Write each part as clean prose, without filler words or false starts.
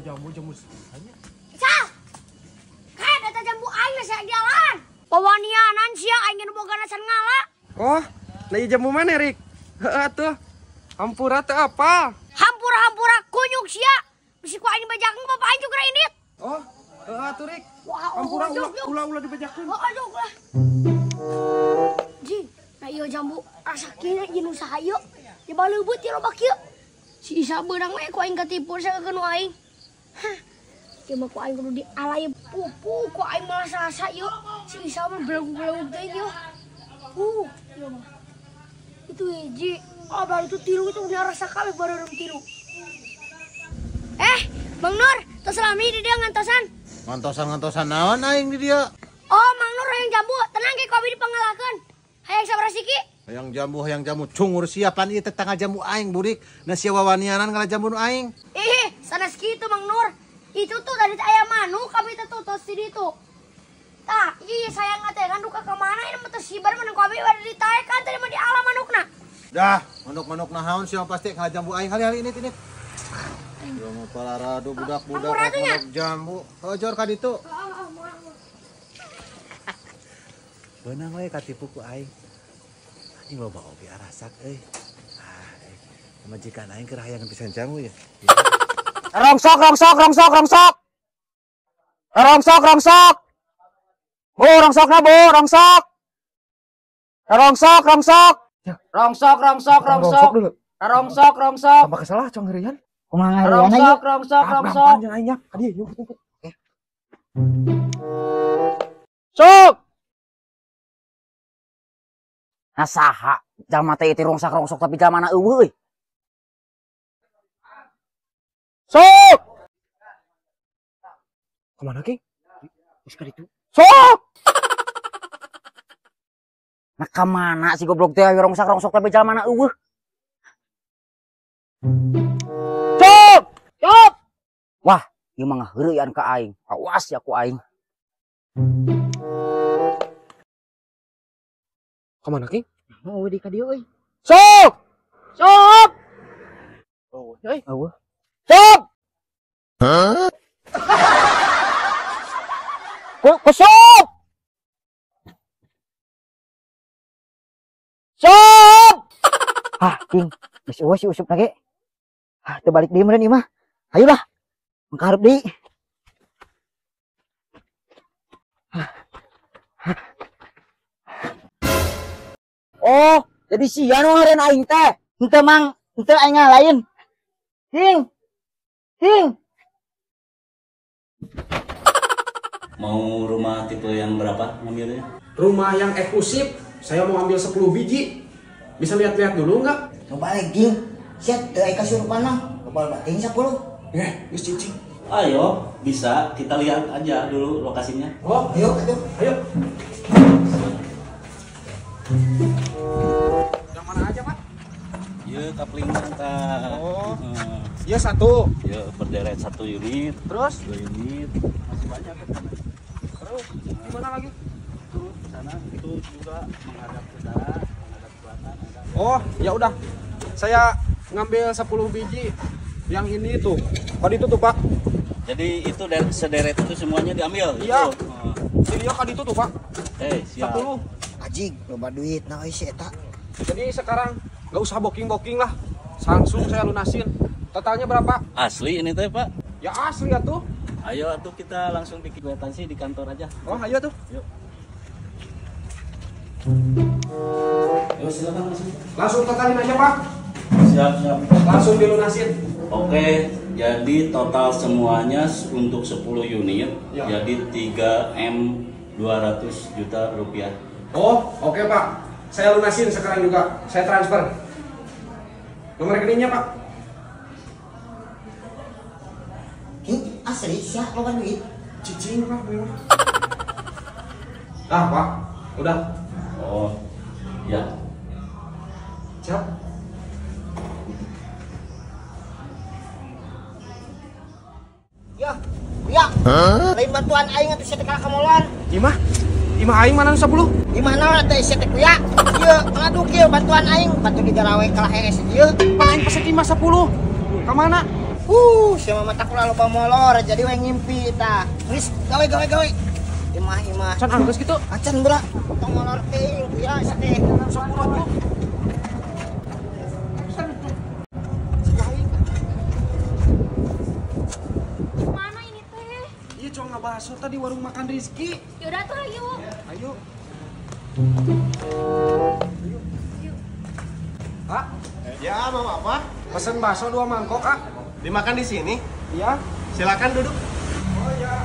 Jambu-jambu hanya. Sal. Kayak data jambu aing saya jalan. Pawanianan sia aing nu boga can ngala. Oh, nah jambu mana, Rik? Heeh atuh. Hampura teu apa? Hampura-hampura kunyuk sia. Bisi ku aing dibajakeun bapak aing juga indit. Oh, heeh atuh, Rik. Hampura ulah-ulah dibajakeun. Oh, aduh lah. Ji, nah ieu jambu asa kieu jeung usaha ieu. Ya baleubeuh ti loba kieu. Si Isa beunang we ku aing katipu sa nu aing. Hah. Ieu mah ku aing kudu dialay pupu ku aing malah sasa ieu. Si Isa mah belagug-belagug teh ieu. Ieu mah. Itu hiji. Oh, baru itu tilu itu udah rasa kabeh baru tilu. Bang Nur, tos lami di dia ngantosan. Ngantosan-ngantosan naon aing di dia? Oh, Mang Nur hayang jambu, tenang ke kopi dipangalakeun. Hayang sabaraha siki? Hayang jambu cungur siapan ieu tetangga jambu aing burik. Na sia wawanianan ngala jambu nu aing. Ih, sanes kitu Mang Nur. Itu tuh tadi aya manuk kami teh tos di ditu. Tah, iya sayang teh kan duka ka mana ini mah teu sibar menang kopi bade ditaekan tadi mah di alam manukna. Dah, manuk-manuk naon sia pasti ngala jambu aing hari-hari ini ini. Ya mau palarado budak-budak manuk jambu. Hojor ka ditu. Beunang we katipu ku aing. Anjing loba oge arasak euy. Ah, majikan aing keur hayang pisan jambu ya. Rongsok rongsok rongsok rongsok. Rongsok rongsok. Bu rongsokna bu rongsok. Rongsok rongsok. Rongsok rongsok rongsok. Rongsok rongsok. Tambah kesalah cong herian. Kumaha rongsok rongsok rongsok. Panjang aing nya. Ka dieu yuk. Oke. Sok. Nah saha jalma teh rongsak rongsok tapi jalma na eueuh euy. Sok. Kemana King? Geus ka ditu. Sok. Nah ka mana si goblok teh rongsak rongsok tapi jalma na eueuh. Sok. Sok. Wah, ieu mah ngaheureuyan ka aing. Awas ya ku aing. Kemana King? Mau di ka dieu euy. Sok. Sok. Oh, euy. Eueuh. Sok. Hah? Kok sok? Sok. Ah, King, geus eueuh si Usup na ge. Ah, teu balik deui meureun ieu mah. Hayulah. Mangkahareup deui. Oh, jadi sia nu ngaran aing teh. Henteu Mang, henteu aing ngalain. King. King. Mau rumah tipe yang berapa ngambilnya? Rumah yang eksklusif, saya mau ambil 10 biji. Bisa lihat-lihat dulu nggak? Coba lagi, King. Siap, teu aya kasurupan mah. Kepala bating 10. Geus cicing. Ayo, bisa kita lihat aja dulu lokasinya. Oh, ayo, ayo. Ayo. Yang mana aja, Pak? Iya, kapling mantap. Oh. Iya satu. Iya, berderet 1 unit. Terus 2 unit. Masih banyak ke sana. Terus di mana lagi? Terus ke sana itu juga menghadap utara, menghadap selatan ada. Oh, ya udah. Saya ngambil 10 biji yang ini tuh. Kok itu tuh, Pak? Jadi itu sederet itu semuanya diambil. Iya. Itu. Oh. Jadi ya kadi itu tuh, Pak. Siap. 10. Anjing, loba duit nah euy si eta. Jadi sekarang nggak usah booking-booking lah. Langsung saya lunasin. Totalnya berapa? Asli ini teh, Pak? Ya asli atuh. Ayo atuh kita langsung bikin kwitansi di kantor aja. Oh, ayo tuh. Yuk. Yuk silakan langsung. Langsung totalin aja, Pak. Siap, siap. Langsung dilunasin. Oke, jadi total semuanya untuk 10 unit ya. Jadi 3M 200 juta rupiah. Oh, oke Pak. Saya lunasin sekarang juga. Saya transfer. Nomor rekeningnya, Pak. King, asli siap loba duit. Cicing, Pak. Ah, Pak. Udah. Oh, ya. Siap. Ya, ya. Lain bantuan aing atuh sia teh kalah kamolon. Imah? Imah aing mana nu 10? Imah naon atuh sia teh kuya? Ieu ngadu kieu bantuan aing, batu digarawe kalah hees ieu. Pan aing pesen imah 10. Ka mana? Sia mah tak ulah loba molor jadi we ngimpi tah. Geus gawe gawe gawe. Imah imah. Can anggeus kitu. Acan bra. Tong molor teuing ya teh. Sok buru. Mana ini teh? Iya cuma ngabahas tadi warung makan Rizky. Yaudah tuh ayo. Ayo. Ayo. Kak? Ya, mau apa? Pesen bakso 2 mangkok, Kak. Dimakan di sini? Iya. Silakan duduk. Oh iya.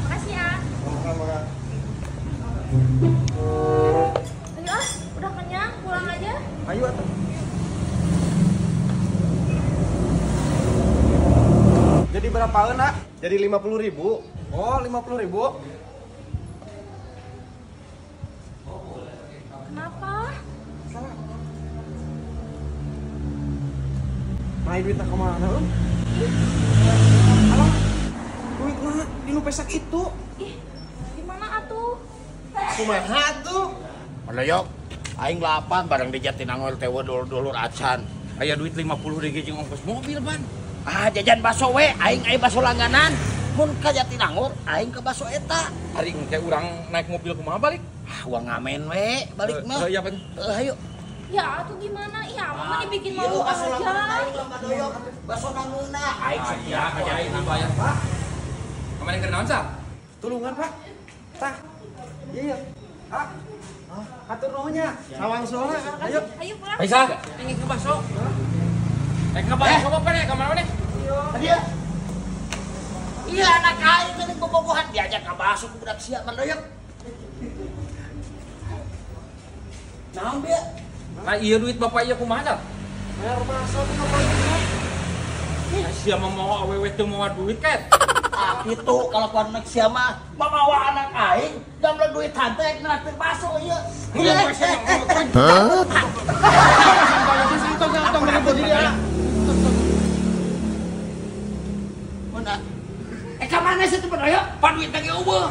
Makasih ya. Sama-sama. Ayo ah, udah kenyang, pulang aja. Ayo atuh. Jadi berapaan, Nak? Jadi 50.000. Oh, 50.000. Kenapa? Salah. Nah, duitnya kemana, Om? Alah, duitnya di nu pesak itu. Ih, gimana atuh? Kumaha atuh? Mandoyok, aing lapan bareng di Jatinangor teh dulur-dulur acan. Aya duit 50 deui jeung ongkos mobil, Ban. Ah, jajan bakso we, aing aya bakso langganan. Mun ka Jatinangor, aing ke bakso eta. Ari engke urang naik mobil kumaha balik? Ah, uang ngamen we, balik mah. Iya, Pan. Ayo. Ya atuh gimana? Ya, mama dibikin malu bakso aja. langganan aing lah Mandoyok. Bakso nanguna. Aing Iya, ka Jatinangor bayar, Pak. Kemarin keur naon, Sa? Tulungan, Pak. Tah. Iya. Ah. Atur nuhunnya. Sawang sola. Ayo. Ayo pulang. Paisa, ingin ke bakso. Ke bakso apa nih? Kamar mana? Tadi ya. Iya anak aing tadi bobogohan diajak ka bakso ku budak sia Mandoyok. Naon dia? Nah, iya duit bapak iya kumaha, Sa? Bayar bakso tuh apa? Ya sia mah mau awewe teu mawa duit kan? Ah kitu kalau ku anak sia mah mamawa anak aing gamle duit tante ek nraktir bakso ieu. Hah? Mana? Ka mana sih teh Mandoyok? Pan duit lagi eueuh.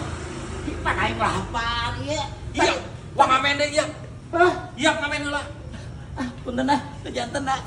Pan aing lapar ieu. Iya, wah ngamen deui ieu. Hah? Iya ngamen heula. Ah, punten ah, teu janten ah.